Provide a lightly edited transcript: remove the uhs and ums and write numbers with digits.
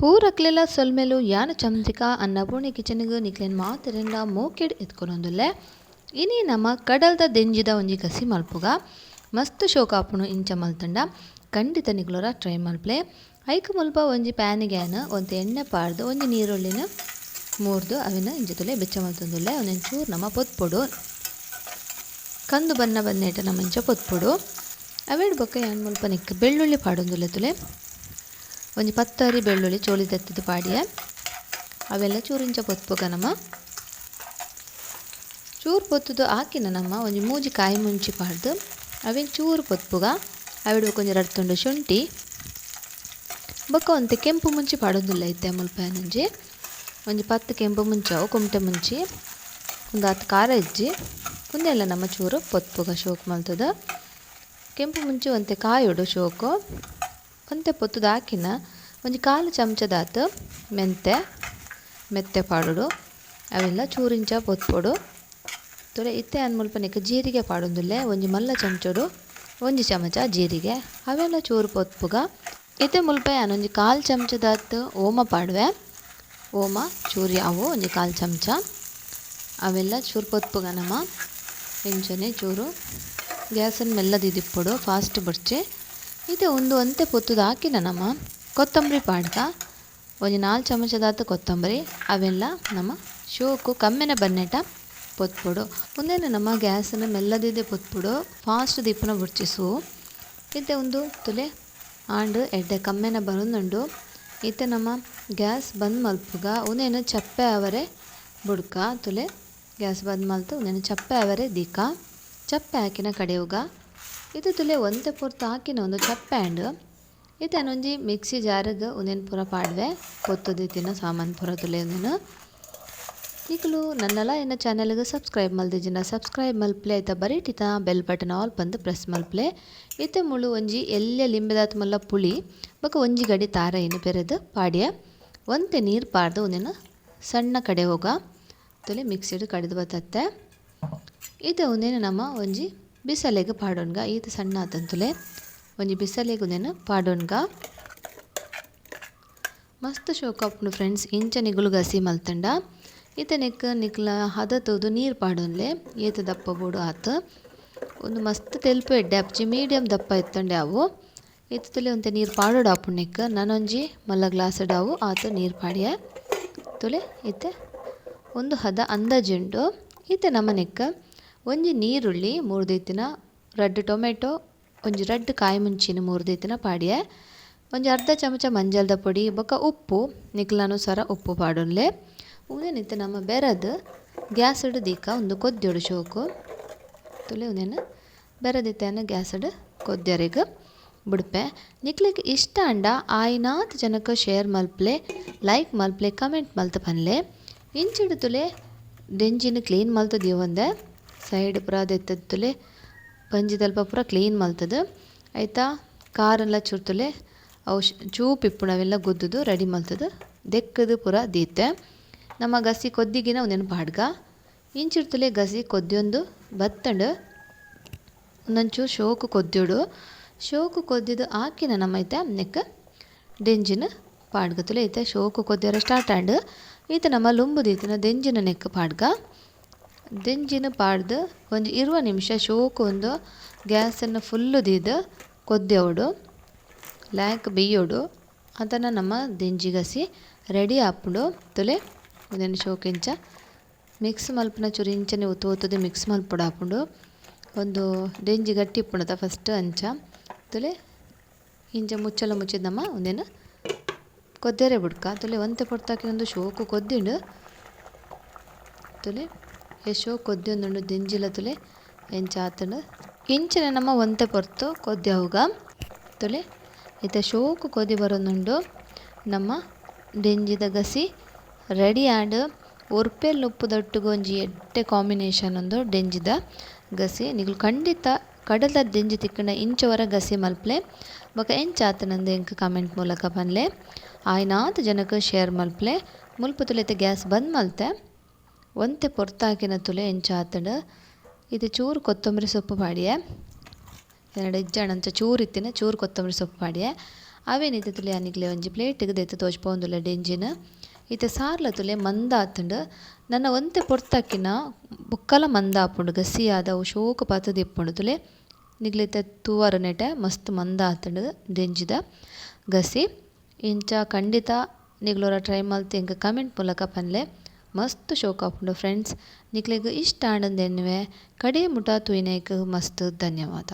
ಪೂರಕ್ಲೆಲ ಸೊಲ್ಮೆಲು ಯಾನ ಚಂದ್ರಿಕಾ ಅನ್ನಪೂರ್ಣೆ ಕಿಚನ್ಗ್ ನಿಕ್ಲೆನ್ ಮಾತೆರೆನ್ಲ ಮೋಕೆಡ್ ಎತ್ಕೊನೊಂದುಲ್ಲೆ. ಇನಿ ನಮ ಕಡಲ್ದ ದೆಂಜಿದ ಒಂಜಿ ಗಸಿ ಮಲ್ಪುಗ. ಮಸ್ತ್ ಶೋಕ್ ಆಪುಂಡು ಇಂಚ ಮಲ್ತಂಡ ಖಂಡಿತ ನಿಕ್ಲೊರ ಟ್ರೈ ಮಲ್ಪಲೆ. ಐಕ್ ಮುಲ್ಪ ಒಂಜಿ ಪ್ಯಾನ್ ಒಂತೆ ಎಣ್ಣೆ ಪಾಡ್ದ್ ಒಂಜಿ ನೀರುಳ್ಳಿನ ಮೂರ್ದು ಅವೆನ್ ಇಂಚ ತೂಲೆ ಬೆಚ್ಚ ಮಲ್ತೊಂದುಲ್ಲೆ. ಒಂದೊಂಜಿ ಚೂರು ನಮ ಪೊತ್ಪೊಡು. ಕಂದು ಬಣ್ಣ ಬನ್ನೇಟ ನಮ ಇಂಚ ಪೊತ್ಪೊಡು. ಅವೆಡ್ ಬೊಕ್ಕ ಯಾನ್ ಮುಲ್ಪ ನಿಕ್ಕ್ ಬೆಳ್ಳುಳ್ಳಿ ಪಾಡೊಂದುಲ್ಲೆ ತೂಲೆ. ಒಂಜಿ 10 ಅರಿ ಬೆಳ್ಳುಳ್ಳಿ ಚೋಲಿ ದೆತ್ತುದು ಪಾಡಿಯೆ. ಅವೆಲ್ಲ ಚೂರು ಇಂಚ ಪೊತ್ಪುಗ ನಮ. ಚೂರು ಪೊತ್ತುದು ಆಕಿನ ನಮ್ಮ ಒಂಜಿ ಮೂಜಿ ಕಾಯಿ ಮುಂಚಿ ಪಾಡ್ದು ಅವೆನ್ ಚೂರು ಪೊತ್ಪುಗ. ಅವೆಡ್ ಬೊಕ್ಕ ಒಂಜಿ ರಡ್ಡ್ ತುಂಡು ಶುಂಠಿ ಬೊಕ್ಕ ಒಂತೆ ಕೆಂಪು ಮುಂಚಿ ಪಾಡೊಂದುಲ್ಲೆ ಇತ್ತೆ ಮುಲ್ಪ ಯಾನೊಂಜಿ ಒಂಜಿ 10 ಕೆಂಪು ಮುಂಚಿ ಅವು ಕುಮಟೆ ಮುಂಚಿ ಉಂದು ಆತ್ ಖಾರ ಇಜ್ಜಿ. ಉಂದೆಲ್ಲ ನಮ್ಮ ಚೂರು ಪೊತ್ಪುಗ ಶೋಕ್ ಮಲ್ತುದು. ಕೆಂಪು ಮುಂಚಿ ಒಂತೆ ಕಾಯೊಡು ಶೋಕು. ಒಂತೆ ಪೊತ್ತುದು ಆಕಿನ ಒಂಜಿ ಕಾಲು ಚಮಚದಾತ್ ಮೆಂತೆ ಮೆತ್ತೆ ಪಾಡೊಡು. ಅವೆಲ್ಲ ಚೂರಿಂಚ ಪೊತ್ಪೊಡು. ತೂಲೆ ಇತ್ತೆ ಯಾನ್ ಮುಲ್ಪ ನೆಕ್ಕ್ ಜೀರಿಗೆ ಪಾಡೊಂದುಲ್ಲೆ. ಒಂಜಿ ಮಲ್ಲ ಚಮಚೊಡು ಒಂಜಿ ಚಮಚ ಜೀರಿಗೆ ಅವೆಲ್ಲ ಚೂರು ಪೊತ್ಪುಗ. ಇತ್ತೆ ಮುಲ್ಪ ಯಾನ್ ಒಂಜಿ ಕಾಲು ಚಮಚದಾತ್ ಓಮ ಪಾಡುವೆ. ಓಮ ಚೂರು ಯಾವು ಒಂಜಿ ಕಾಲು ಚಮಚ ಅವೆಲ್ಲ ಚೂರು ಪೊತ್ಪುಗ ನಮ. ಇಂಚನೆ ಚೂರು ಗ್ಯಾಸನ್ನು ಮೆಲ್ಲ ದೀದಿಪ್ಪೊಡು ಫಾಸ್ಟ್ ಬೊಡ್ಚಿ. ಇತ್ತೆ ಉಂದು ಒಂತೆ ಪೊತ್ತುದು ಆಕಿನ ನಮ ಕೊತ್ತಂಬರಿ ಪಾಡ್ಗ. ಒಂಜಿ 4 ಚಮಚದಾತ್ ಕೊತ್ತಂಬರಿ ಅವೆಲ್ಲ ನಮ ಶೋಕು ಕಮ್ಮೆನ ಬನ್ನೇಟ ಪೊತ್ಪೊಡು. ಉಂದೆನ್ ನಮ ಗ್ಯಾಸನ್ನು ಮೆಲ್ಲದಿದೆ ಪೊತ್ಪೊಡು. ಫಾಸ್ಟ್ ದೀಪುನ ಬೊಡ್ಚಿ ಸೂ. ಇತ್ತೆ ಉಂದು ತೂಲೆ ಆಂಡ್ ಎಡ್ಡೆ ಕಮ್ಮೆನ ಬರೊಂದುಂಡು. ಇತ್ತೆ ನಮ ಗ್ಯಾಸ್ ಬಂದ್ ಮಲ್ಪುಗ. ಉಂದೆನ್ ಚಪ್ಪೆ ಆವರೆ ಬುಡ್ಕ. ತೂಲೆ ಗ್ಯಾಸ್ ಬಂದ್ ಮಲ್ತು ಉಂದೆನ್ ಚಪ್ಪೆ ಆವರೆ ದೀಕ. ಚಪ್ಪೆ ಹಾಕಿನ ಕಡೆಯುಗ. ಇತ್ತೆ ತೂಲೆ ಒಂತೆ ಪೊರ್ತು ಹಾಕಿನ ಉಂದು ಚಪ್ಪೆ ಆಂಡ್. ಇತ್ತೆ ಒಂಜಿ ಮಿಕ್ಸಿ ಜಾರ್ಗ್ ಉಂದೆನ್ ಪೂರ ಪಾಡ್ವೆ. ಪೊತ್ತುದಿತ್ತಿನ ಸಾಮಾನು ಪೂರ ತೂಲೆ ಉಂದೆನ್. ನಿಕುಲು ನನ್ನಲ ಎನ್ನ ಚಾನೆಲ್ಗ್ ಸಬ್ಸ್ಕ್ರೈಬ್ ಮಲ್ದಿಜಿನ ಸಬ್ಸ್ಕ್ರೈಬ್ ಮಲ್ಪಲೆ. ಐತ ಬರಿಟಿತ bell button all ಪಂದ್ ಪ್ರೆಸ್ ಮಲ್ಪಲೆ. ಇತ್ತೆ ಮುಳು ಒಂಜಿ ಎಲ್ಯ ಲಿಂಬೆದಾತ್ ಮಲ್ಲ ಪುಳಿ ಬೊಕ ಒಂಜಿ ಗಡಿ ತಾರಯಿನ್ ಪೆರೆದ್ ಪಾಡ್ಯ. ಒಂತೆ ನೀರು ಪಾಡ್ದು ಉಂದೆನ್ ಸಣ್ಣ ಕಡೆ ಹೋಗ. ತೂಲೆ ಮಿಕ್ಸಿಡ್ ಕಡೆದು ಬತ್ತತ್ತೆ. ಇತ್ತೆ ಉಂದೆನ್ ನಮ ಒಂಜಿ ಬಿಸಲೆಗ್ ಪಾಡೊನ್ಗ. ಈತ್ ಸಣ್ಣ ಆತಂತುಲೆ ಒಂಜಿ ಬಿಸಲೆಗ್ ಉಂದೆನ್ ಪಾಡೊನ್ಗ. ಮಸ್ತ್ ಶೋಕ್ ಆಪುಂಡು ಫ್ರೆಂಡ್ಸ್ ಇಂಚ ನಿಗುಲು ಗಸಿ ಮಲ್ತಂಡ. ಇತ್ತೆ ನೆಕ್ಕ್ ನಿಕ್ಲ ಹದ ತೂದು ನೀರು ಪಾಡೊನ್ಲೆ. ಏತ್ ದಪ್ಪ ಬೋಡು ಆತ್. ಉಂದು ಮಸ್ತ್ ತೆಲ್ಪು ಎಡ್ಡೆ ಆಪುಜಿ ಮೀಡಿಯಂ ದಪ್ಪ ಇತ್ತಂಡೆ ಅವು. ಇತ್ತೆ ತೂಲೆ ಒಂತೆ ನೀರು ಪಾಡೊಡು ಆಪುಂಡು ನೆಕ್ಕ್. ನನೊಂಜಿ ಮಲ್ಲ ಗ್ಲಾಸ್ ಅವು ಆತ್ ನೀರು ಪಾಡ್ಯೆ. ತೂಲೆ ಇತ್ತೆ ಉಂದು ಹದ ಅಂದಾಜುಂಡು. ಇತ್ತೆ ನಮ ನೆಕ್ಕ್ ಒಂಜಿ ನೀರುಳ್ಳಿ ಮೂರ್ದಿತ್ತಿನ, ರಡ್ಡ್ ಟೊಮೆಟೊ, ಒಂಜಿ ರಡ್ಡ್ ಕಾಯಿ ಮುಂಚಿನ ಮೂರ್ದಿತ್ತಿನ ಪಾಡ್ಯೆ. ಒಂಜಿ ಅರ್ಧ ಚಮಚ ಮಂಜಲ್ದ ಪೊಡಿ ಬೊಕ್ಕ ಉಪ್ಪು ನಿಕ್ಲ ಅನುಸಾರ ಉಪ್ಪು ಪಾಡೊನ್ಲೆ. ಉಂದೆನ್ ಇತ್ತೆ ನಮ ಬೆರದ್ ಗ್ಯಾಸ್ಡ್ ದೀಕ ಉಂದು ಕೊದ್ಯೊಡು ಶೋಕು. ತೂಲೆ ಉಂದೆನ್ ಬೆರದಿತ್ತೆನ ಗ್ಯಾಸ್ಡ್ ಕೊದ್ಯರೆಗ್ ಬುಡ್ಪೆ. ನಿಕ್ಲೆಗ್ ಇಷ್ಟ ಆಂಡ ಆಯಿನಾತ್ ಜನಕ್ ಶೇರ್ ಮಲ್ಪಲೆ, ಲೈಕ್ ಮಲ್ಪಲೆ, ಕಮೆಂಟ್ ಮಲ್ತ್ ಪನ್ಲೆ. ಇಂಚಿಡ್ ತೂಲೆ ದೆಂಜಿನ್ ಕ್ಲೀನ್ ಮಲ್ತ್ ದೀವೊಂದೆ. ಸೈಡ್ ಪೂರ ದೆತ್ತುದು ತೂಲೆ ಬಂಜಿದಲ್ಪ ಪೂರ ಕ್ಲೀನ್ ಮಲ್ತುದು ಐತ ಕಾರೆಲ್ಲ ಚೂರು ತೂಲೆ ಅವು ಚೂಪ್ ಇಪ್ಪುಂಡು ಅವೆಲ್ಲ ಗುದ್ದುದು ರೆಡಿ ಮಲ್ತುದು ದೆಕ್ಕುದು ಪೂರ ದೀತೆ. ನಮ ಗಸಿ ಕೊದ್ದಿಗಿನ ಉಂದೆನ್ ಪಾಡ್ಗ. ಇಂಚಿಡ್ ತೂಲೆ ಗಸಿ ಕೊದ್ಯೊಂದು ಬತ್ತಂಡ್. ಉಂದೊಂಚೂರು ಶೋಕು ಕೊದ್ಯೊಡು. ಶೋಕು ಕೊದ್ದಿದು ಆಕಿನ ನಮ ಇತ್ತೆ ನೆಕ್ಕ್ ದೆಂಜಿನ್ ಪಾಡ್ಗ. ತೂಲೆ ಇತ್ತೆ ಶೋಕು ಕೊದ್ಯರೆ ಸ್ಟಾರ್ಟ್ ಆಂಡ್. ಇತ್ತೆ ನಮ ಲುಂಬು ದೀತಿನ ದೆಂಜಿನ ನೆಕ್ಕ್ ಪಾಡ್ಗ. ದೆಂಜಿನ ಪಾಡ್ದು ಒಂಜಿ 20 ನಿಮಿಷ ಶೋಕು ಒಂದು ಗ್ಯಾಸನ್ನು ಫುಲ್ಲು ದೀದ್ ಕೊದ್ಯೊಡು. ಲ್ಯಾಕ್ ಬೇಯೋಡು. ಅದನ್ನ ನಮ್ಮ ದೆಂಜಿ ಗಸಿ ರೆಡಿ ಆಪುಂಡು. ತೂಲೆ ಉಂದೆನ್ ಶೋಕು ಇಂಚ ಮಿಕ್ಸ್ ಮಲ್ಪುನ ಚೂರು ಇಂಚನೆ ಒತ್ತು ಒತ್ತುದು ಮಿಕ್ಸ್ ಮಲ್ಪೊಡು ಆಪುಂಡು. ಒಂದು ದೆಂಜಿ ಗಟ್ಟಿ ಇಪ್ಪುಂಡತ ಫಸ್ಟ್ ಅಂಚ. ತೂಲೆ ಇಂಚ ಮುಚ್ಚಲ ಮುಚ್ಚಿದ್ ನಮ ಉಂದೆನ್ ಕೊದ್ಯರೆ ಬುಡ್ಕ. ತೂಲೆ ಒಂತೆ ಪೊರ್ತಾಕಿ ಉಂದು ಶೋಕು ಕೊದ್ದಿಂಡು. ತೂಲೆ ಶೋಕು ಕೊದ್ಯೊಂದುಂಡು ದೆಂಜಿಲ ತೂಲೆ ಎಂಚ ಆತುಂಡು. ಇಂಚನೆ ನಮ ಒಂತೆ ಪೊರ್ತು ಕೊದ್ಯವುಗ. ತೂಲೆ ಇತ್ತೆ ಶೋಕು ಕೊದಿ ಬರೊಂದುಂಡು. ನಮ್ಮ ದೆಂಜಿದ ಗಸಿ ರೆಡಿ ಆಂಡ್. ಒರ್ಪೆಲ್ ಉಪ್ಪುದೊಟ್ಟುಗು ಒಂಜಿ ಎಡ್ಡೆ ಕಾಂಬಿನೇಷನ್ ಉಂದು ದೆಂಜಿದ ಗಸಿ. ನಿಕುಲು ಖಂಡಿತ ಕಡಲ ದೆಂಜಿ ತಿಕ್ಕುಂಡ ಇಂಚ ವರ ಗಸಿ ಮಲ್ಪಲೆ. ಬೊಕ ಎಂಚ ಆತುಂಡು ಎಂಕ್ ಕಮೆಂಟ್ ಮೂಲಕ ಪನ್ಲೆ. ಆಯಿನಾತ್ ಜನಕ್ ಶೇರ್ ಮಲ್ಪಲೆ. ಮುಲ್ಪ ತೂಲೆ ಇತ್ತೆ ಗ್ಯಾಸ್ ಬಂದ್ ಮಲ್ತೆ. ಒಂತೆ ಪೊರ್ತಾಕಿನ ತೂಲೆ ಎಂಚ ಆತುಂಡು. ಇತ್ತೆ ಚೂರು ಕೊತ್ತಂಬರಿ ಸೊಪ್ಪು ಪಾಡ್ಯೆ. ಎನ್ನಡ ಇಜ್ಜಾಂಡ ಅಂಚ ಚೂರು ಇತ್ತಿನ ಚೂರು ಕೊತ್ತಂಬರಿ ಸೊಪ್ಪು ಪಾಡ್ಯೆ. ಅವೆನ್ ಇತ್ತೆ ತುಲೆ ನಿಕ್ಲೆ ಒಂಜಿ ಪ್ಲೇಟ್ಗ್ ದೆತ್ತ್ ತೋಜ್ಪಾವೊಂದುಲ್ಲೆ ಡೆಂಜಿನ್. ಇತ್ತೆ ಸಾರ್ಲ ತುಲೆ ಮಂದ ಆತ್ಂಡ್. ನನ ಒಂತೆ ಪೊರ್ತಕ್ಕಿನ ಬೊಕ್ಕಲ ಮಂದ ಆಪುಂಡು, ಗಸಿ ಆದ್ ಅವು ಶೋಕು ಪತ್ತ್ದ್ ಇಪ್ಪುಂಡು ತುಲೆ. ನಿಕ್ಲೆ ಇತ್ತೆ ತೂವರ್ ನೆಟೆ ಮಸ್ತ್ ಮಂದ ಆತ್ಂಡ್ ಡೆಂಜಿದ ಗಸಿ. ಇಂಚ ಖಂಡಿತ ನಿಕ್ಲೊರ ಟ್ರೈ ಮಲ್ತ್ ಎಂಕ್ ಕಮೆಂಟ್ ಮೂಲಕ ಪನ್ಲೆ. ಮಸ್ತ್ ಶೋಕು ಆಪುಂಡು ಫ್ರೆಂಡ್ಸ್. ನಿಕ್ಲೆಗ್ ಇಷ್ಟ ಆಂಡ್ ಎನ್ನುವೆ. ಕಡೆ ಮುಟ ತೂಯಿನೈಕ್ ಮಸ್ತ್ ಧನ್ಯವಾದ.